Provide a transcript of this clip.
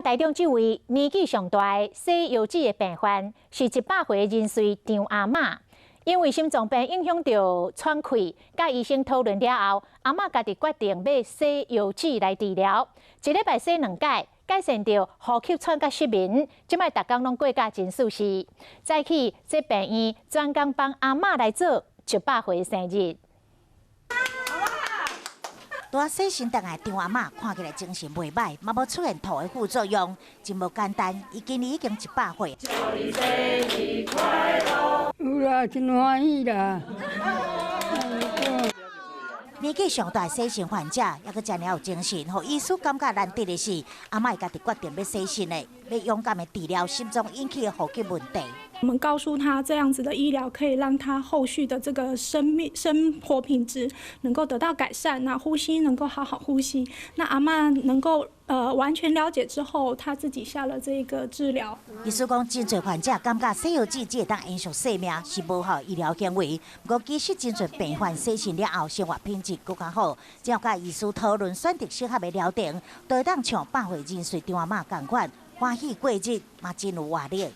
台中這位年紀上大洗腰子的病患，是100歲人瑞張阿嬤。因為心臟病影響著喘氣，佮醫生討論了後，阿嬤家己決定欲洗腰子來治療。一禮拜洗兩擺，改善著呼吸喘佮失眠，這擺逐工攏過甲真舒適。早起這病院專工幫阿嬤來做100歲生日。拄仔洗身轉來張阿嬤看起來精神袂䆀，嘛無出現吐的副作用，真無簡單。伊今年已經100歲。有啦，真歡喜啦！年紀上大洗腎患者，猶閣遮爾有精神，予醫師感覺難得的是，阿嬤家己決定欲洗腎的，欲勇敢的治療心臟引起的呼吸問題。我們告訴他，這樣子的醫療可以讓他後續的這個生命生活品質能夠得到改善，那呼吸能夠好好呼吸。那阿嬤能夠完全了解之後，他自己下了這個治療。醫師講，真濟患者感覺洗腰子只會當延續生命是無效醫療行為。不過其實真濟病患洗腎了後，生活品質閣較好。只要佮醫師討論選擇適合的療程，就會當像百歲人瑞張阿嬤仝款，歡喜過日，嘛真有活力。